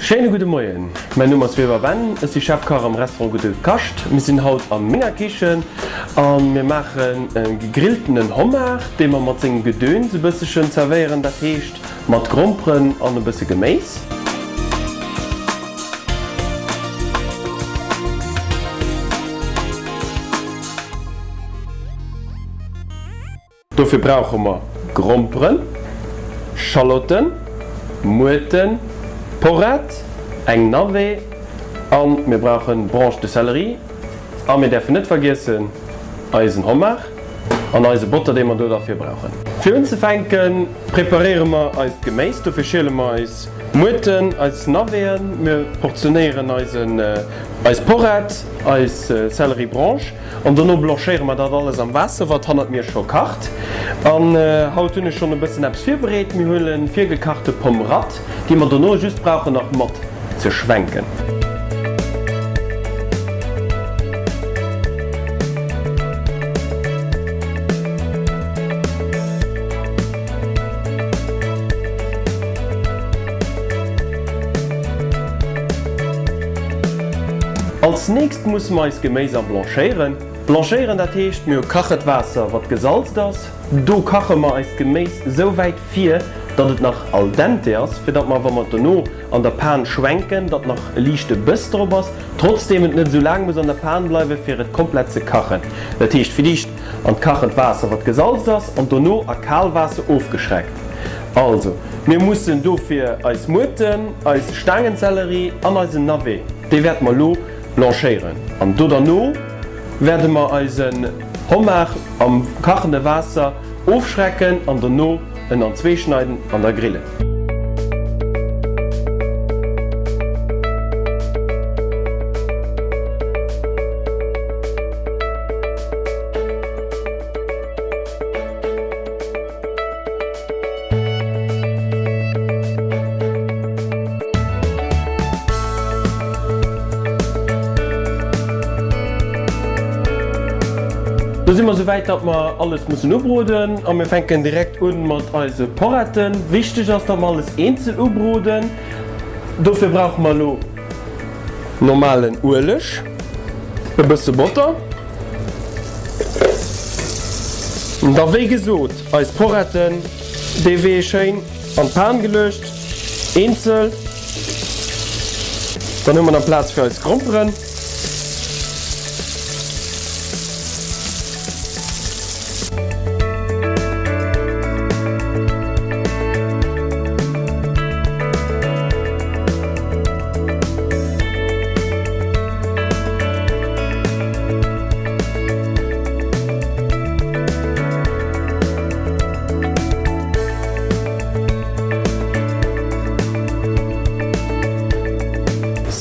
Schéine gudde Moien, mäin Numm ass Weber Ben, ech si Chefkach am Restaurant Gudde Kascht. Mir sinn haut a menger Kichen a mir maachen e gegrilltenen Homard, dee mer mat sengem Gedöns e bësselchen zerwéieren, dat heescht mat Gromperen an e bësse Geméis. Dofir brauche mer Gromperen, Schalotten, Muerten, Porrett, eng Navet an mir brauchen Branches de Céleri a mir däerfen net vergiessen eisen Homard an eise Botter dee mer do derfir brauchen. Fir unzefänken preparéiere mer eist Geméis. Dofir schiele mer eis Muerten, eis Naveten, mir portionéieren eisen eis Porrett, eis Céleri Branche. An dono blanchéiere mer dat alles am Waasser, wat hannert mir scho kacht. An haut hunn ech schonn e bëssen eppes virbereet. Mir huele virgekachte Pomme ratte, déi mer dono just brauchen nach mat ze schwenken. Als nächst musse mer eist Geméis a blanchéieren. Blanchéieren, dat heescht mir hu kachet Waasser wat gesalzt ass. Do kache mer eist Geméis sou wäit vir, datt et nach al dente ass, fir datt mer wa mer et dono an der Pan schwenken, datt nach e liichte Bëss drop ass, trotzdeem et net sou laang muss an der Pan bleiwe fir et komplett ze kachen. Dat heescht fir d'éischt an d'kachend Waasser wat gesalzt ass an dono a kal Waasser ofgeschreckt. Also mir mussen dofir eis Muerten, eis Staangenzellerie an eisen Navet, déi wäerte mer elo blanchéieren an do derno wäerte mer eisen Homard am kachende Waasser ofschrecken an dono en an zwee schneiden an da grillen. Do si mer souwäit datt mer alles mussen ubroden a mir fänken direkt un mat eise Porretten. Wichteg ass datt mer alles eenzel ubroden. Dofir brauche mer elo normalen Ueleg, e bësse Botter an da wéi gesot eis Porretten dee Wee schéin an d'Pan geluecht, eenzel. Dann hu mer nach Plaz fir eis Gromperen.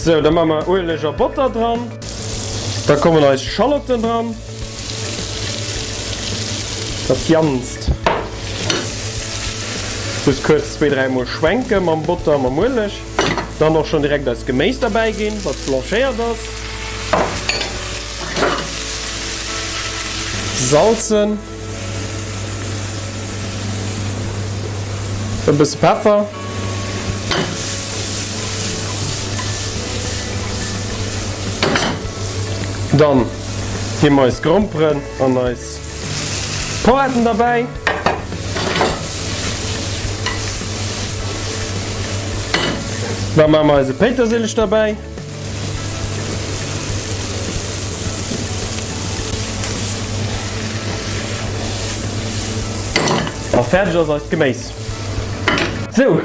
Sou, da maache mer Ueleg a Botter dran. Da kommen eis Schallotten dran. Dat Ganzt just kuerz zwee, dräi mol schwenke mam Botter a mam Ueleg. Dann och schonn direkt eist Geméis derbäi ginn, wat blanchéiert ass. Salzen. E bësse Peffer. Dann gi mer eis Gromperen an eis Poretten derbäi. Da maache mer eise Péitersilich derbäi. A fäerdeg ass eist Geméis. Sou,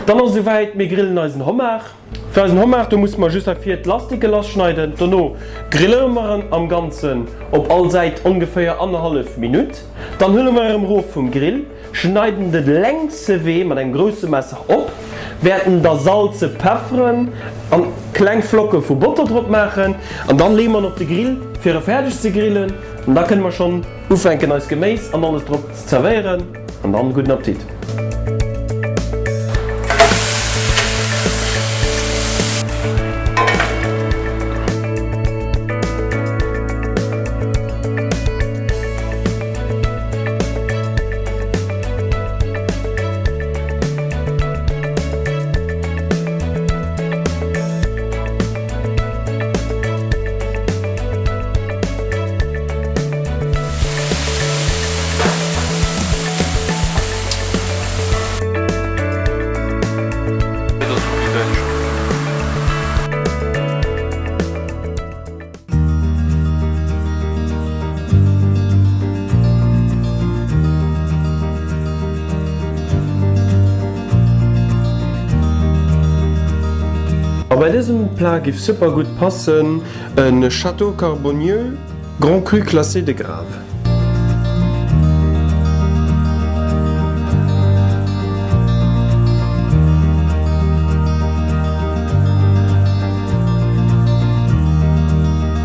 dann ass et esouwäit, mir grillen eisen Homard. Fir eisen Homard, do musse mer just hei vir d'Lastike lasschneiden. Dono grillere mer en am Ganzen op all Säit ongeféier annerhallef Minutt. Dann huele mer erëm erof vum Grill. Schneiden de längse Wee mat engem grousse Messer op, wäerten da salze, pefferen an kleng Flocke vu Botter drop maachen an dann leeë mer en op de Grill fir e fäerdeg ze grillen an da kënne mer schonn ufänken eist Geméis an alles drop ze zerwéieren an dann gudden Appetit. bei dësem Plat giff super gutt passen en Château Carbonnieux Grand Cru Classé de Grave.